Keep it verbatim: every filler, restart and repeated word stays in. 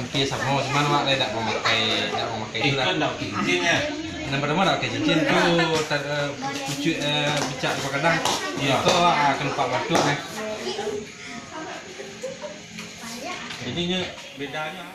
Oke, samo, cuman awak lai dak mamakai, dak mamakai Eh, itu lah. Kan dak pakai cincin ya? Nan partamo dak pakai cincin tu, ta- eh, pucuak, eh, picak tu kadang. Iya. Tu, ah, ka nampak batuk kan. Jadi nyo bedanyo.